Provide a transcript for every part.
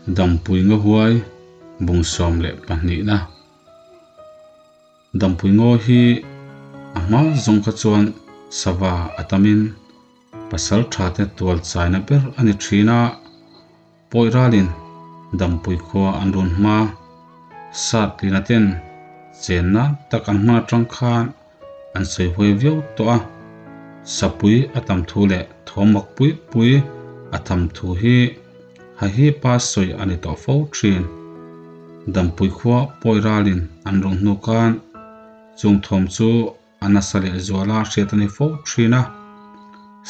Dampui ngaw huai bung 12 na. Dampui ngaw hi a hma zawng kha chuan sava a tamin pasal tha te tual chaina ber a ni thin a, pawi ralin Dampui khua an run hma sat lina ten chenna tak an hman atang khan an sawi huai viau tawh a, sapui a tam thu leh thawm mak pui pui a tham thu hi hahipa sawi a ni tawh fo thin. Dampui khua pawi ralin an run hnu khan chung thawm chu a nasa leh zuala hriat a ni fo thin a,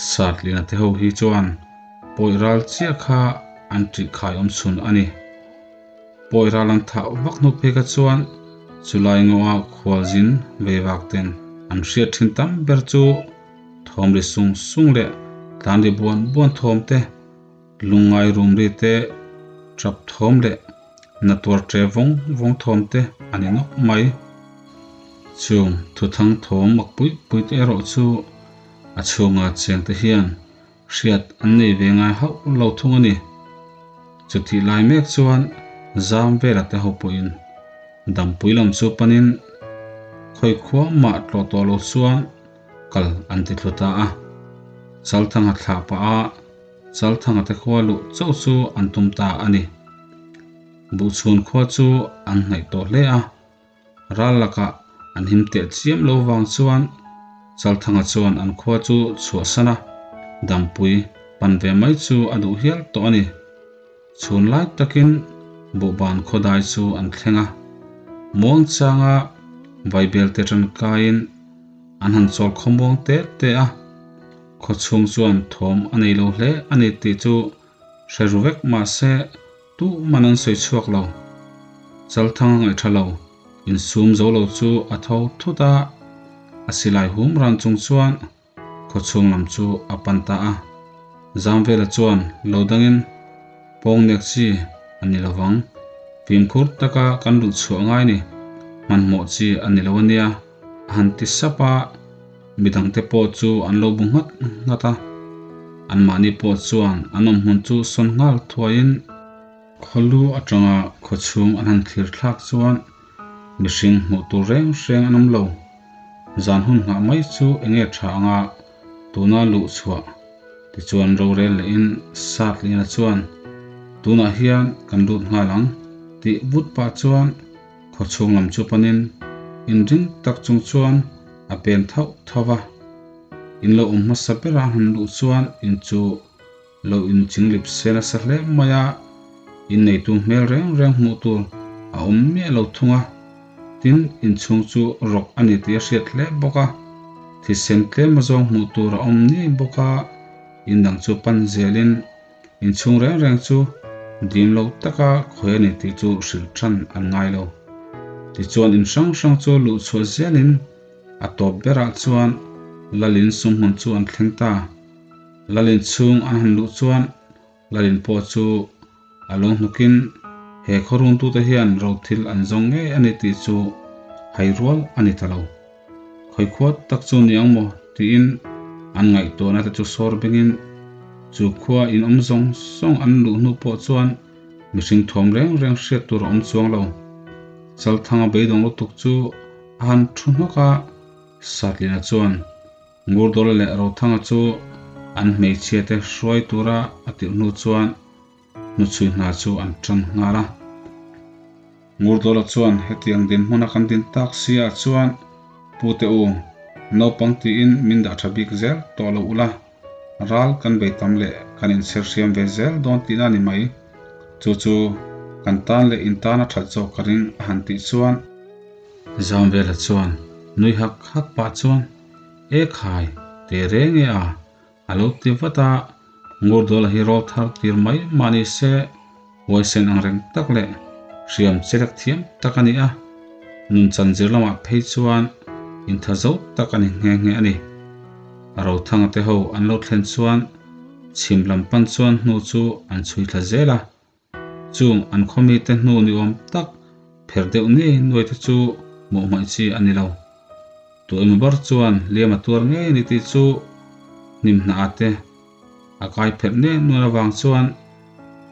Satlina te ho hi chuan pawi ral chiah kha an ṭih khai awm chhun a ni. Pawi ral an thah vak hnu phei kha chuan chulai ngaw-a khualzin vei vak ten an hriat thin tam ber chu thawm ri sung sung leh tlan ri buan buan thawm te, lungngai rum ri te, ṭap thawm leh na tuar ṭe vawng vawng thawm te a ni nawk mai. Chung thuthang thawm mak pui pui te erawh chu a chhunga cheng te hian hriat an nei ve ngai hauh lo thung a ni. Chutih lai mek chuan zam vela te ho pawhin dampui lam chu panin khawi khua mah tlawh tawh lo chuan kal an ti thlu ta a. Chalthanga thlah pah a Chalthanga te khua luh chauh chu an tum ta a ni. Buhchhun khua chu an hnaih tawh hle a, ral lakah an him teh chiam lo vang chuan Chalthanga chuan an khua chu chhuahsan a, dampui pan ve mai chu a duh hial tawh a ni. Chhun lai takin buhban khawdai chu an thleng a, muangchanga vaibel te tangkaiin an han chawl khawmuang te te a, khawchhung chuan thawm a nei lo hle a ni tih chu hre ru vek mah se tuhman an sawi chhuak lo. Chalthang a ngaih tha lo, insum zo lo chu a tho thut a, a silai hum ran chung chuan khawchhung lam chu a pan ta a. Zamvela chuan lo dangin pawng nek chi a ni lovang, fimkhur taka kan luh chhuah ngai ni, hmanhmawh chi a ni lo ania a han ti sap a, midangte pawh chu an lo bu nghat nghat a. Anmahni pawh chuan an awm hmun chu sawn nghal thuaiin khawlu atanga khawchhung an han thlir thlak chuan mihring hmuh tur reng reng an awm lo. Zan hun nghah mai chu enge tha anga tuna luh chhuah tichuan rorel lehin Satlina chuan tunah hian kan lut nghal ang tih vut pah chuan khawchhung lam chu panin inring tak chung chuan a pen thauh thauh va. In lo awm hmasa bera han luh chuan in chu lo inching lip se nasa hle mai a, in neitu hmel reng reng hmuh tur a awm miah lo thung a. Tin, inchhung chu rawk a ni tih a hriat hle bawk a, thisen tlem azawng hmuh tur a awm ni bawk a, in dang chu pan zelin inchhung reng reng chu dim lo taka khawi a ni tih chu hrilh than an ngai lo. Tichuan in hrang hrang chu luh chhuah zelin a tawp berah chuan lalin sumhmun chu an thleng ta. Lalin chhung an han luh chuan lalin pawh chu a lo hnukin he khawrun tute hian ro thil an zawng ngei a ni tih chu hai rual a ni ta lo. Khawi khuat tak chu ni ang maw tiin an ngaihtuahna te chu sawr bengin chu khua in awm zawng zawng an luh hnu pawh chuan mihring thawm reng reng hriat tur a awm chuang lo. Chalthanga beidawng lutuk chu a han thu hnawk a, Satlina chuan Ngurdawla leh Rothanga chu an hmeichhia te hruai tura a tirh hnu chuan hnuchhui hna chu an tan nghal a. Ngurdawla chuan hetiang dinhmuna kan din tak si ah chuan Pute u, naupang tiin min dah tha bik zel tawh lo ula, ral kan bei tam leh kan inchher hriam ve zel dawn tihna a ni mai. Chu chu kan tan leh in tan a that zawk ka ring a han tih chuan. Zamvela chuan nui hak hak pah chuan, E khai, teh reng e a, a lo ti vat a, Ngurdawla hi rawl thar tir mai mah ni se, huaisen ang reng tak leh hriam chelek thiam tak a ni a, nunchan zir lamah phei chuan intha zo tak a ni nghe nghe a ni. Rothanga te ho an lo thlen chuan chhim lam pan chuan hnu chu an chhui thla zel a, chung an khawmi te hnu ni awm tak pher deuh ni nuai te chu hmuh hmaih chi a ni lo. Tu emaw ber chuan liam a tuar ngei ni tih chu hnim hnah te a kai pherh nek nual avang chuan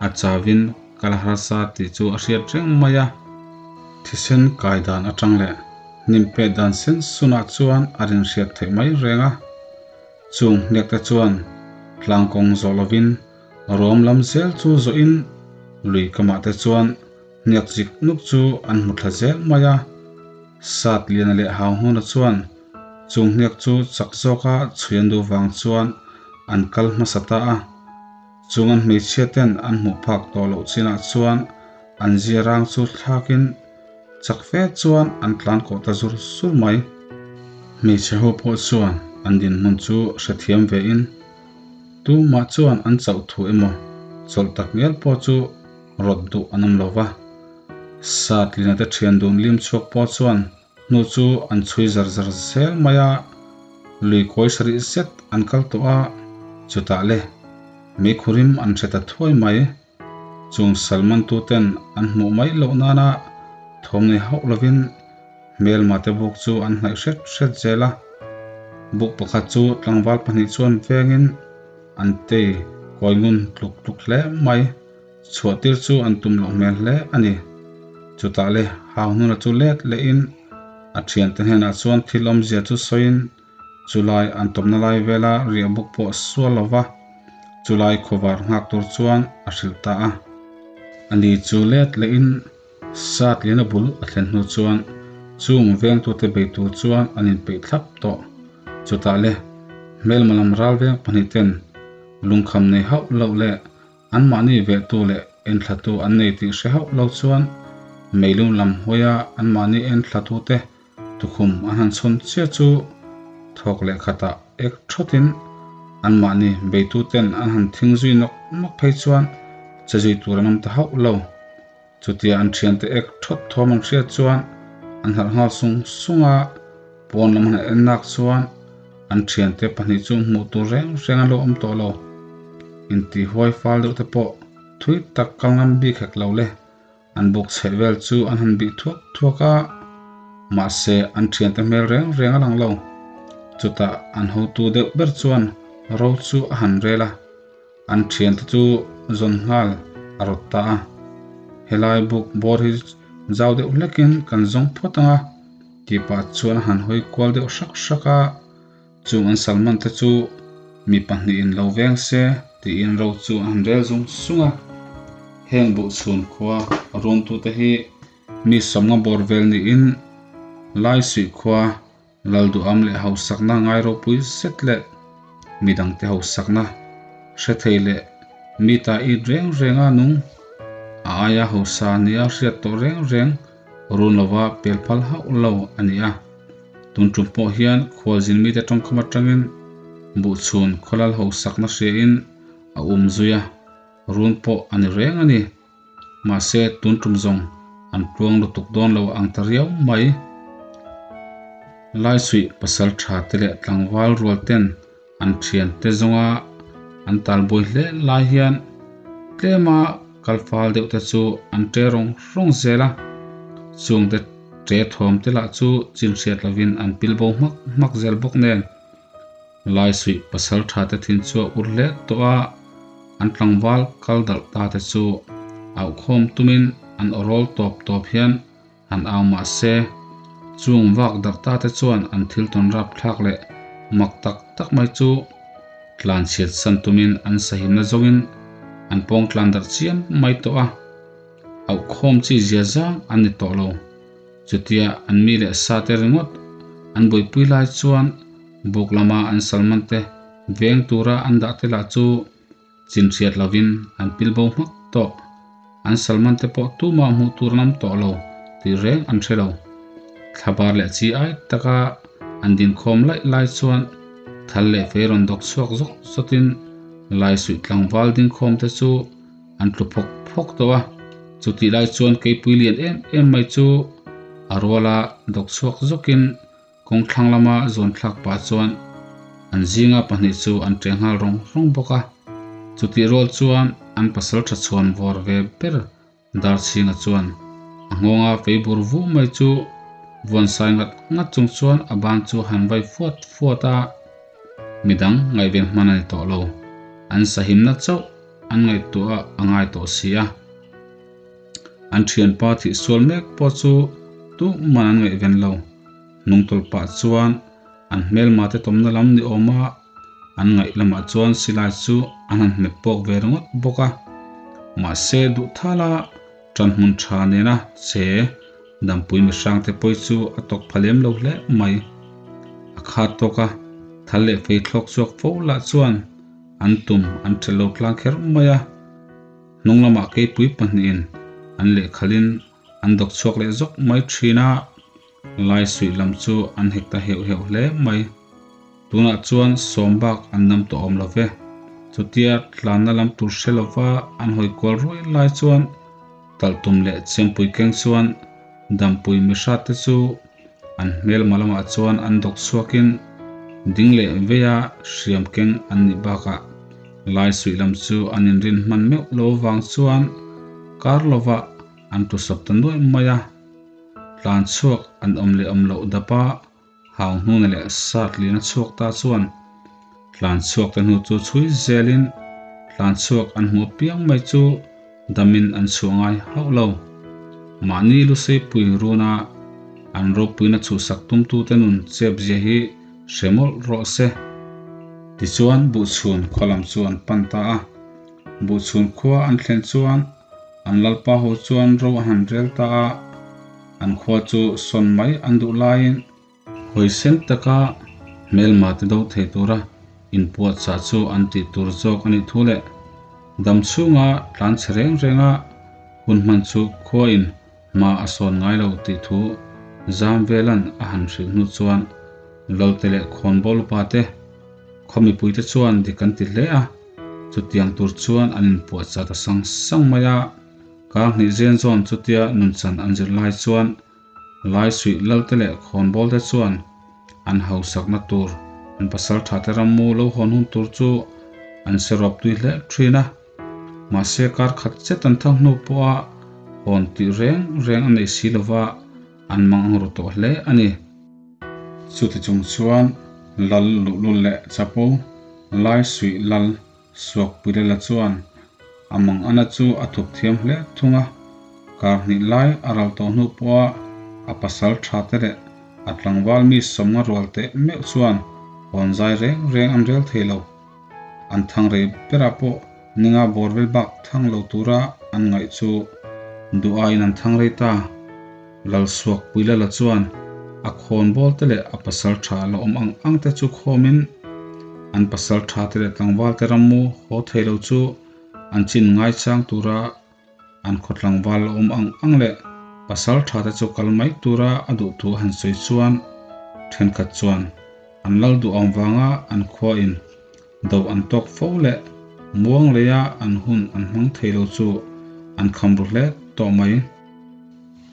a chauin kal a harsa tih chu a hriat reng mai a. Thisen kai dan atang leh hnim pet dan sen sunah chuan a rinhriat theih mai reng a. Chung hniak te chuan tlang kawng zawh lovin ruam lam zel chu zawhin lui kamah te chuan hniak zik nuk chu an hmu thla zel mai a. Sat Liana leh Hauhnuna chuan chung hniak chu chak zawka chhui an duh vang chuan an kal hmasa ta a. Chung an hmeichhia ten an hmuh phak tawh loh chinah chuan an zia rang chu thlakin chak fe chuan an tlan kawh ta zur zur mai. Hmeichhe ho pawh chuan an dinhmun chu hrethiam vein tumah chuan an chauh thu emaw chawlh tak ngial pawh chu rawt duh an awm lo va. Satlina te thian dun lim chhuak pawh chuan hnu chu an chhui zar zar zel mai a, lui kawi sarih zet an kal tawh a, chutah le meikhurim an hre ta thuai mai. Chung Salman tuten an hmuh mai loh nana thawm nei hauh lovin hmelma te buk chu an hnaih hret hret zel a. Buk pakhat chu tlangval pahnih chuan vengin an tei kawi ngun tluk tluk hle mai. Chhuah tir chu an tum loh hmel hle a ni. Chutah le Hauhnuna chu let lehin a thiante hnenah chuan thil awmzia chu sawiin chulai an tawpna lai vela riah buk pawh sual lo va, chulai khawvar nghak tur chuan a hrilh ta a. Ani chu let lehin Sat liana bul a thlen hnu chuan chung vengtute bei tur chuan an inpeih thlap tawh. Chutah le hmelma lam ral veng pahnih ten lungkham nei hauh loh leh Anmahni vehtu leh enthlatu an nei tih hre hauh lo chuan meilung lam hawia anmahni enthlatute tukhum an han chhawn chiah chu thawk leh khatah ek thawtin anmahni beituten an han thing zui nawk nawk phei chuan che zui tur an awm ta hauh lo. Chutia an thiante ek thawt thawm an hriat chuan an harh nghal sung sung a, pawn lam han en nak chuan an thiante pahnih chu hmuh tur reng reng an lo awm tawh lo. Intih huai fal deuh te pawh thui tak kal ngam bik hek lo le. An buk chheh vel chu an han bih thuak thuak a, mahse an thiante hmel reng reng a lang lo. Chutah an hotu deuh ber chuan ro chu a han rel a. An thiante chu zawn nghal a rawt ta a, helai buk bawr hi zau deuh hlekin kan zawng phawt ang a tih pah chuan a han hawi kual deuh hrak hrak a, chung an Salman te chu mi pahnihin lo veng se tiin ro chu a han rel zung zung a, heng buhchhun khua runtute hi mi sawmnga bawr vel niin Laisuih khua Lalduham leh hausakna ngai ropui zet leh midangte hausakna hre thei leh mi ta it reng renga nung a aia hausa nia hriat tawh reng reng run lova pel phal hauh lo a ni a. Tun tum pawh hian khualzin mite tawngkam atangin buhchhun khawlal hausakna hriain a um zui a, run pawh a ni reng a ni. Mahse, tun tum zawng an tluang lutuk dawn lo ang ta riau mai. Laisuih pasal tha te leh tlangval rual ten an thian te zawnga an talbuai hle lai hian tlema kal fal deuh te chu an ṭe rawng rawng zel a. Chung te ṭe thawm te lah chu chin hriat lovin an pil bo hmak hmak zel bawk nen. Laisuih pasal tha te thin chu a ur hle tawh a, an tlangval kal darh ta te chu auhkhawm tumin an awrawl tawp tawp hian han au mah se, chung vak darh ta te chuan an thil tawn rap thlak leh mak tak tak mai chu tlan chhiat san tumin an sahimna zawngin an pawng tlan darh chiam mai tawh a, auhkhawm chi zia zang an ni tawh lo. Chutia an mi leh sa te ringawt an buaipui lai chuan buk lama an Salman te veng tura an dah te lah chu chin hriat lovin an pil bo hmak tawh. An Salman te pawh tumah hmuh tur an awm tawh lo tih reng an hre lo. Thlabar leh chi ai taka an dinkhawm laih lai chuan thal leh fei rawn dawk chhuak zawk zawtin Laisuih tlangval dingkhawm te chu an tlu phawk phawk tawh a, chutih lai chuan keipui lian em em mai chu a ruala dawk chhuak zawkin kawng thlang lama zawn thlak pah chuan an zinga pahnih chu an ṭe nghal rawng rawng bawk a, chutih rual chuan an pasal ṭha chhuan vawr ve ber Darchhinga chuan a nghawnga feibur vu mai chu vawn sai ngat ngat chung chuan a ban chu a han vai fuat fuat a, midang ngaihven hman a ni tawh lo, an sahimna chauh an ngaihtuah a ngai tawh si a. An thianpa thih sual mek pawh chu tuman an ngaihven lo. Hnungtawlh pah chuan an hmelma te tawmna lam ni awm a, an ngaih lamah chuan silai chu an han hmet pawk ve ringawt bawk a. Mahse duh thala tan hmun tha nena che dampui mihrang te pawi chu a tawk pha lem lo hle mai. A khat tawk a, thal leh fei thlawk chhuak fo lah chuan an tum an ṭhelh lo tlang kher mai a. Hnung lamah keipui pahnihin an lehkhalin an dawk chhuak leh zawk mai thin a, lai suih lam chu an hek ta heuh heuh hle mai. Tunah chuan sawm bak an dam tawh awm lo ve. Chutia tlanna lam tur hre lova an hawi kual ruai lai chuan talhtum leh chempui keng chuan dampui mihrat te chu an hmelma lamah chuan an dawk chhuakin ding leh veia hriam keng an nih bakah lai suih lam chu an inrin hman meuh lo vang chuan kar lovah an tlu sawp ta nuaih mai a. Tlan chhuak an awm leh awm loh dapa hau hnuna leh sat lian a chhuak ta chuan tlan chhuak te hnu chu chhui zelin tlan chhuak an hmuh apiang mai chu damin an chhuah ngai hauh lo. Mahni luseipui runa an ropuina chhuhsak tumtute nun chep zia hi hre mawlh rawh se. Tichuan Buhchhun khua lam chu an pan ta a. Buhchhun khua an thlen chuan an lalpa ho chuan ro a han rel ta a. An khua chu sawn mai an duh laiin Hawisen taka hmelma te do thei tura inpuahchah chu an tih tur zawk a nih thu leh dam chhunga tlan chhe reng renga hun hman chu khuain hma a sawn ngai lo tih thu zam velan a han hrilh hnu chuan Lalte leh Khawnbawl upa te khaw mipuite chuan dik an ti hle a, chutiang tur chuan an inpuahchah ta sang sang mai a, kar hnih zen zawn chutia nunchan an zir lai chuan Lai suih lalte leh khawnbawl te chuan an hausakna tur an pasal tha te rammu lo hawn hun tur chu an se rawp tui hle thin a. Mahse kar khat chet an thang hnu pawha hawn tih reng reng a nei si lova an mang ang ru tawh hle a ni. Chuti chung chuan lal luhlul leh chapo Lai suih lal Suakpuilela chuan a mang ana chu a thup thiam hle thung a, kar hnih lai a ral tawh hnu pawha a pasal tha te leh a tlangval mi sawmnga rual teh meuh chuan hawn zai reng reng an rel thei lo. An thang rei berah pawh ninga bawr vel bak thang lo tura an ngaih chu duh aiin an thang rei ta. Lalsuakpuilela chuan a khawnbawl te leh a pasal tha la awm ang ang te chu khawmin an pasal tha te leh tlangval te rammu haw thei lo chu an chin ngaichang tura an khaw tlangval la awm ang ang leh pasal tha te chu kal mai tura a duh thu a han sawi chuan thenkhat chuan an lal duh ang vanga an khua in do an tawk fo leh muang leia an hun an hmang thei lo chu an kham ru hle tawh mai.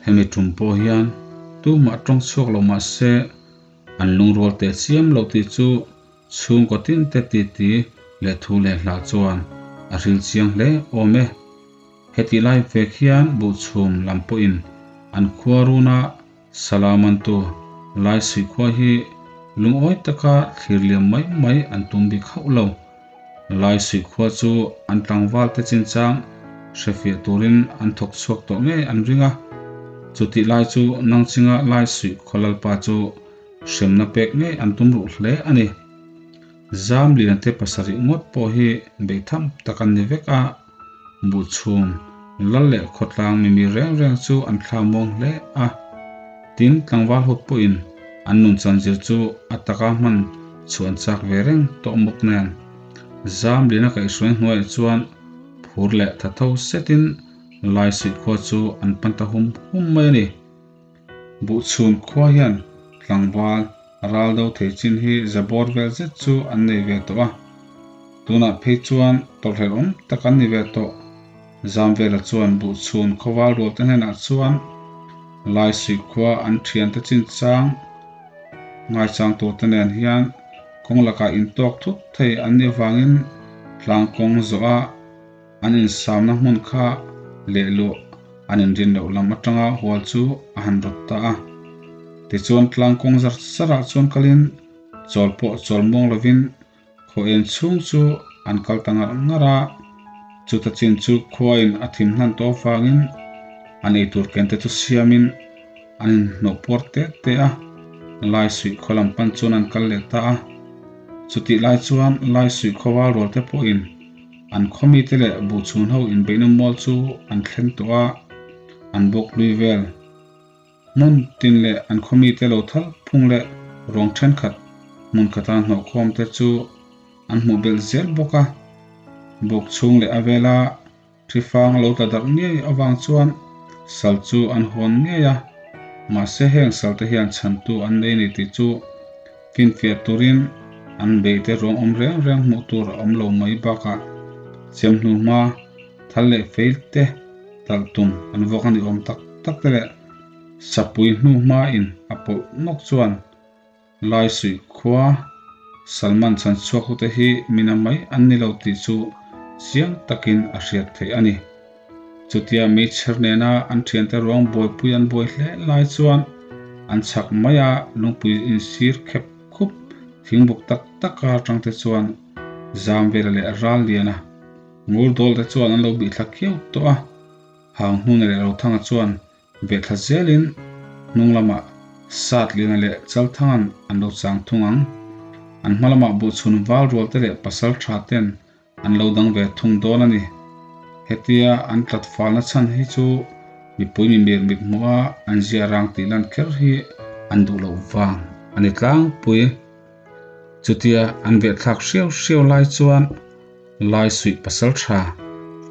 Hemi tum pawh hian tumah tawng chhuak lo mah se an lungrual teh chiam lo tih chu chhungkaw tin te titi leh thu leh hla chuan a hril chiang hle awm e. Hetih lai vek hian buhchhum lam pawhin an khua runa Salamantu lai suihkhua hi lungawi taka thlir liam mai mai an tum bik hauh lo. Lai suihkhua chu an tlangval te chinchang hrefiah turin an thawk chhuak tawh ngei an ring a. Chutih lai chu Nangchinga lai suihkhua lalpa chu hremna pek ngei an tum ruh hle a ni. Zam lian te pasarih ngawt pawh hi beitham tak an ni vek a, Buhchhum, lal leh khawtlang mimi reng reng chu an thla muang hle a. Tin, tlangval ho pawhin an nunchan zir chu a taka hman chhuah an chak ve reng tawh mawk nen. Zam lian a kaihhruai hnuaiah chuan phur leh thatho setin Laisuih khua chu an pan ta hum hum mai a ni. Buhchhum khua hian tlangval ral do thei chin hi zabawr vel zet chu an nei ve tawh a, tunah phei chuan tawrhhlelh awm tak an ni ve tawh. Zamvela chuan Buhchhun khawval rualte hnenah chuan Laisuih khua an thiante chinchang ngaichang turte nen hian kawng lakah intawk thut thei an nih avangin tlang kawng zawh a An insamna hmun kha lehluah an inrin loh lam atanga hual chu a han rawt ta a. Tichuan tlang kawng zar zarah chuan kalin chawl pawh chawl muang lovin khaw en chhung chu an kal ta ngar ngar a. Chuta chin chu khuain a thim hnan tawh avangin An eitur ken te chu siamin an inhnawh puar te te a, Laisuih khaw lam pan chuan an kal leh ta a. Chutih lai chuan Laisuih khaw val rual te pawhin an khaw mite leh buhchhun ho inbeihna mual chu an thleng tawh a, an bawk hlui vel. Hmun tin leh an khaw mite lo thal phung leh ruang thenkhat hmun khata hnawhkhawm te chu an hmuh belh zel bawk a. Buk chhung leh a vela Thi fang lo tla darh ngei avang chuan sal chu an hawn ngei a, mahse heng sal te hian chhantu an nei ni tih chu finfiah turin an beite ruang awm reng reng hmuh tur a awm lo mai bakah chem hnu hma thal leh feil te talh tum an vawk a ni awm tak tak te leh sapui hnu hma in a pawlh nawk chuan Laisuih khua Salman chhanchhuak hute hi mina mai an ni lo tih chu chiang takin a hriat theih a ni. Chutia meichher nena an thiante ruang buaipui an buai hle lai chuan an chhak maia lungpui insir khep khup thingbuk tak tak kar atangte chuan zam vela leh ral liana ngur dawlte chuan an lo bih thla khiau tawh a. Hang hnuna leh Rothanga chuan Ve thla zelin hnung lamah Satliana leh Chalthanga'n an lo chang thung ang. An hma lamah buhchhun val rual te leh pasal tha ten an lo dang ve thung dawn a ni. Hetia an tlat falna chhan hi chu mipui mimir mit hmuh a an zia rang tih lan kher hi an duh loh vang a ni tlangpui. Chutia an vehthlak hriau hriau lai chuan Laisuih pasal tha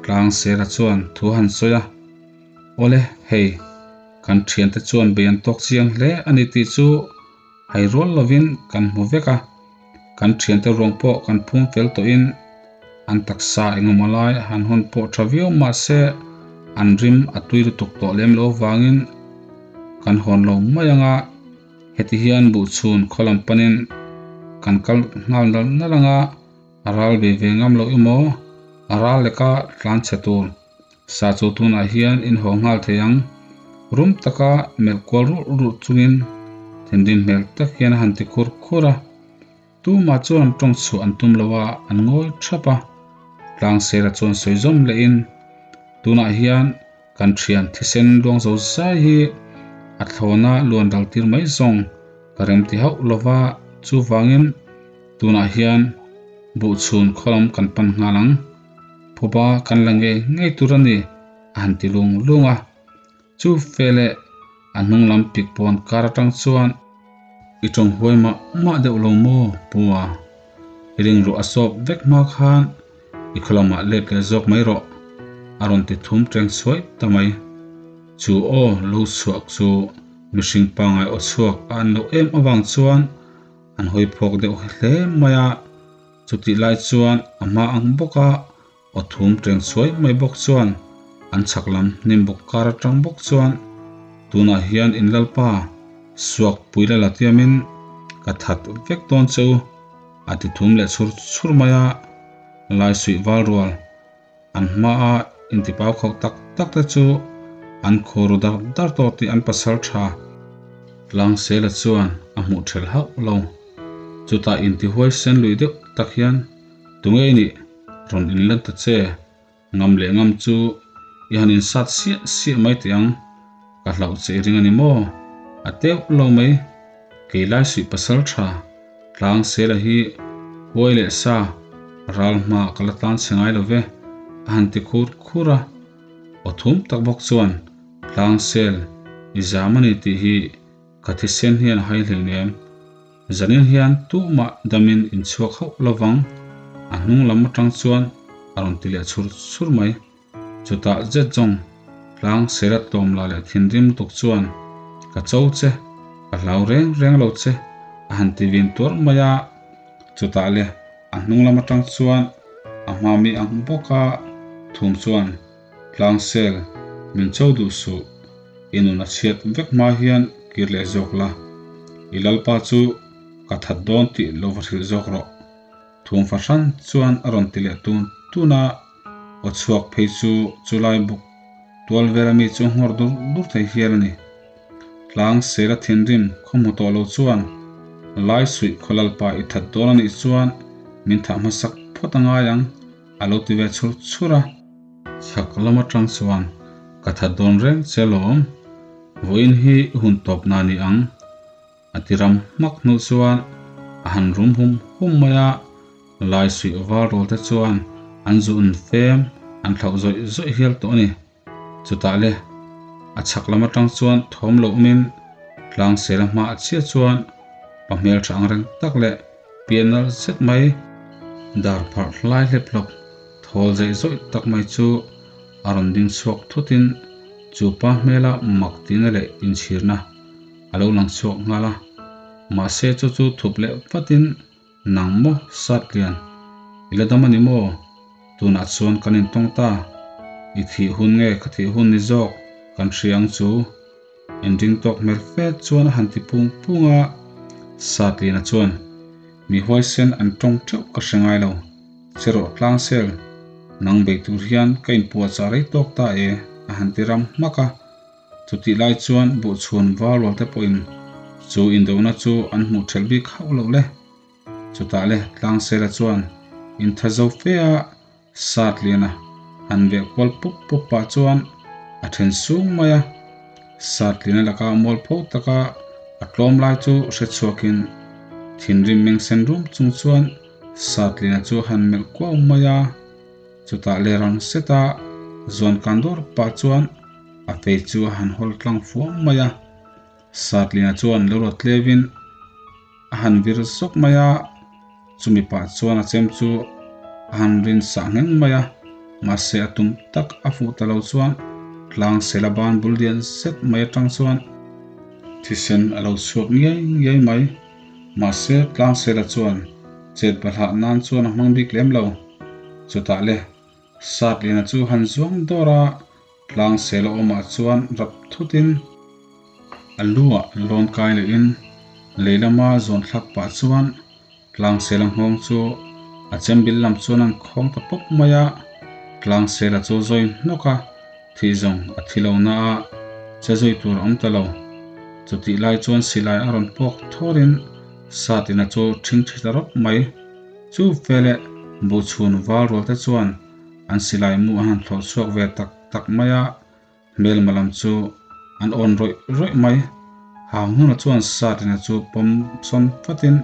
Tlangsera chuan thu han sawi a. Awle, hei, kan thiante chuan bei an tawk chiang hle a ni tih chu hai rual lovin kan hmu vek a, kan thiante ruang pawh kan phum fel tawhin an taksa engemaw lai han hawn pawh tha viau mah se an rim a tui lutuk tawh lem lo vangin kan hawn lo mai ang a, heti hian buhchhun khaw lam panin kan kal nghal nalh nalh ang a, a ral ve ve ngam loh emaw a ral leka tlan chhe tur. Sa chu tunah hian in haw nghal thei ang. Rum taka melh kual ruh ruh chungin thinrim hmel tak hian a han ti khur khur a. Tumah chuan tawng chhuah an tum lo a, an ngawi thap a. Tlangsela chuan sawi zawm lehin, Tunah hian kan thian thisen luang zo zai hi a thlawna luan ral tir mai zawng ka rem ti hauh lo va, chuvangin tunah hian buhchhun khawlam kan pan nghal ang. Phuba kan la ngei ngei tur a ni, a han ti lung lung a. Chu fe leh a hnung lam pik pawn kar atang chuan. I tawng huai mah mah deuh lo maw Pu a? I ringruah a sawp vek hma khan i khaw lamah let leh zawk mai rawh, a rawn ti thum teng chhuai ta mai. Chu aw lo chhuak chu mihring pangngai aw chhuak a an loh em avang chuan an hawi phawk deuh hle mai a. Chutih lai chuan a hma ang bawka aw thum teng chhuai mai bawk chuan an chhak lam hnim bawk kar atang bawk chuan tunah hian in lalpa suak pui la la tiamin ka that vek dawn che u a ti thum leh chhur chhur mai a, Laisuih val rual an hmaa intipau khauh tak tak te chu an khaw ru dar dar tawh tih an pasal tha Tlangsela chuan a hmuh thelh hauh lo. Chutah intihuai sen lui deuh tak hian, Tunge i nih? Rawn inlan ta che. Ngam leh ngam chu i han insat siah siah mai teh ang. Ka hlauh che i ring a ni maw? A teuh lo mai. Kei Laisuih pasal tha Tlangsela hi huai leh sa ral hma ka la tlan chhe ngai lo ve, a han ti khur khur a. Aw thum tak bawk chuan Tlangsel i zam a ni tih hi ka thisen hian a hai hleinem. Zanin hian tumah damin inchhuak hauh lovang, a hnung lam atang chuan a rawn ti leh chhur chhur mai. Chutah zet zawng tlang sela tlawm la leh thinrim lutuk chuan, Ka cho che, ka hlau reng reng lo che, a han ti vin tuar mai a. Chutah le a hnung lam atang chuan a hma mi ang bawka thum chuan, Tlang sel, min cho duh suh, i nun a chhiat vek hma hian kir leh zawk la, i lalpa chu ka that dawn tih lo va hrilh zawk rawh. Thum fahran chuan a rawn ti leh tun tun a, aw chhuak phei chu chulai buk tual vel ami chu nghawr dur dur thei hial a ni. Tlang sela thinrim khaw hmu tawh lo chuan Laisuih khaw lalpa i that dawn a nih chuan min thah hmasak phawt a ngai ang a lo ti ve chhur chhur a. Chhak lam atang chuan. Ka that dawn reng che alawm, vawiin hi i hun tawp na ni ang. A ti ram hmak hnu chuan a han rum hum hum mai a, lai suih val rawl te chuan an zu'n fem an thlauh zawih zawih hial tawh a ni. Chutah le, a chhak lam atang chuan thawm lo awmin tlang sela hma a chhia chuan pa hmeltha ang reng tak leh pian nalh zet mai, dar pharh hlai hlep hlawp thawl zeih zawih tak mai chu a rawn ding chhuak thutin chu pa hmela mak tihna leh inchhirna a lo lang chhuak nghal a. Mahse chu chu thup leh vatin Nang maw Satlian, i la dam a ni maw? Tunah chuan kan intawng ta. I thih hun nge ka thih hun ni zawk kan hria ang chu. Inring tawk hmel fe chuan a han ti pung pung a. Satliana chuan, Mi huaisen an tawng teuh ka hre ngai lo. Che rawh tlang sel, nang bei tur hian ka inpuahchah rei tawk ta e a han ti ram hmak a. Chutih lai chuan buhchhuan val rual te pawhin chu indona chu an hmuh ṭhelh bik hauh loh le. Chutah le Tlangsela chuan intha zo fe a Satliana han veh kual pup pup pah chuan a then sung mai a. Satliana laka mualpho taka a tlawm lai chu hre chhuakin thinrim mengsen rum chung chuan Satliana chu a han melh kuau mai a. Chutah le rang seta zuan kan dawr pah chuan a fei chu a han hawl tlang fuam mai a. Satliana chuan lo rawt tlevin a han vir zawk mai a, chumi pah chuan a chem chu a han rin sah ngheng mai a, mahse a tum tak a fuh ta lo chuan tlang sela ban bul lian zet mai atang chuan thisen a lo chhuak ngiai ngiai mai. Mahse tlang sela chuan chet balhah nan chuan a hmang bik lem lo. Chutah le Satliana chu han zuang dawr a, Tlang sel a awmah chuan rap thutin a luah lawn kai lehin lei lama zawn thlak pah chuan tlang sela nghawng chu a chembil lam chuan an khawng ta pawp mai a, tlang sela chu zawi hnawk a, thih zawng a thi lo na a, che zui tur a awm ta lo. Chutih lai chuan silai a rawn pawk thawrin Satina chu ṭhing ṭhi ta rawp mai. Chu veleh buhchhun val rual te chuan An silai mu a han thlawh chhuak ve tak tak mai a, hmelma lam chu an awn rawih rawih mai. Hang hnuna chuan Satina chu pawm sawn fatin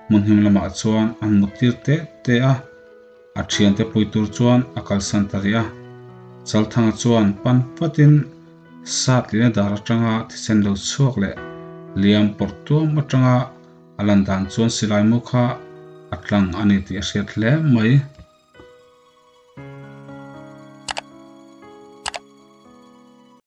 hmun him lamah chuan an mut tir te te a, a thiante pui tur chuan a kalsan ta rih a. Chalthanga chuan pan fatin Satlina dar atanga thisen lo chhuak leh liam pawrh tuam atanga a lan dan chuan silai mu kha a tlang a ni tih a hriat hle mai.